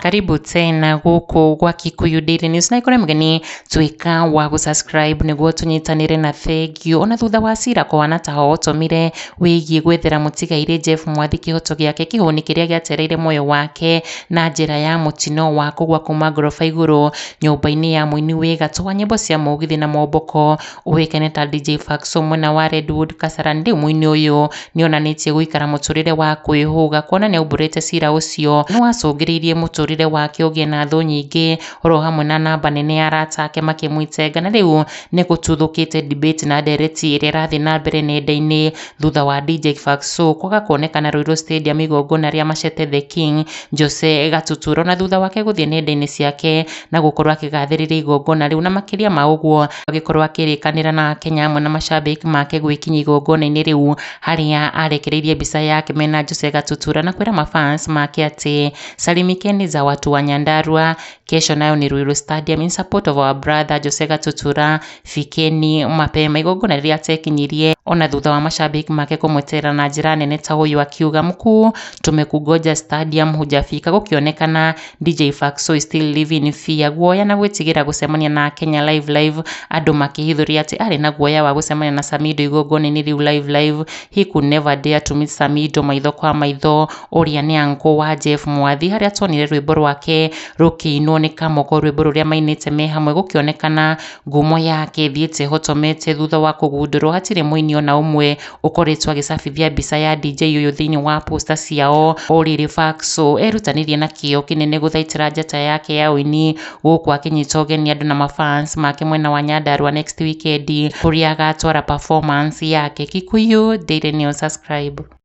Karibu tena guku gwa Kikuyu Daily News na ikore mgeni tuika wa gusubscribe niguo tunyitanire na thengio ona thutha wa cira kwana ta hotomire wigie gwethera mutigaire Jeff Mwathi kihoto giake kihuni kiria giatereire moyo wake na njira ya mutino wa kugwa kuma ngoroba iguru nyumba-ini ya muini wi gatũ wa nyimbo cia mugithi na momboko uikene ta DJ Faxo mwena wa Redwood Kasarani. Riu muini uyu nionanitie guikara muturire wa kwihuga kuona niaumbũrĩte cira ucio niwacũngĩrĩirie muturire wake ũgĩe na thũ nyingĩ oro hamwe na namba nene ya arata ake makĩmwitenga. Na rĩu nĩ gũtuthũkĩte debate na ndereti ĩrĩa ĩrathiĩ na mbere nenda-inĩ thutha wa DJ Faxo kwaga kuonekana Ruiru Stadium igongona rĩa Machete the King Jose Gatuturo, na thutha wake gũthiĩ nenda-inĩ ciake na gũkorwo akĩgathĩrĩria igongona rĩu, na makĩria ma ũguo agĩkorwo akĩrĩkanĩra na Kenya hamwe na mashabiki make gwĩkinyia igongona-inĩ rĩu harĩa arekereirie mbica yake mena Jose Gatutura na kwĩra mafans make atĩ salimikeni za watu wa Nyandarua, kesho nayo ni Ruiru Stadium in support of our brother Jose Gatutura, fikeni mapema. Igongona rĩrĩa atekinyirie ona thutha wa mashabiki make kũmweterera na njĩra nene ta ũyũ akiuga mkuu tumekungoja stadium hujafika, gũkĩonekana DJ Faxo is still living in fear, guoya na gwĩtigĩra gũcemania na Kenya live live, andũ makĩhithũria atĩ arĩ na guoya wa gũcemania na Samido igongona-inĩ rĩu live live. He could never dare to meet Samido maitho kwa maitho, ũrĩa nĩ uncle wa Jeff Mwathi, harĩa tuonire rwĩmbo rwake rũkĩinwo nĩ Kamoko, rwĩmbo rũrĩa mainĩte me hamwe, gũkĩonekana ngumo yake ĩthiĩte ĩhotomete thutha wa kũgundũrwo hatirĩ mũini ona ũmwe ũkoretwo agĩcabithia mbica ya DJ ũyũ thĩinĩ wa poster ciao. O rĩrĩ Faxo erutanĩirie na kĩo kĩnene gũthaitĩra njata yake ya ũini gũkũ akĩnyita ũgeni andũ na mafans make mwena wa Nyandarua next weekend kũrĩa agatwara performance yake. Kikuyu Daily News, subscribe.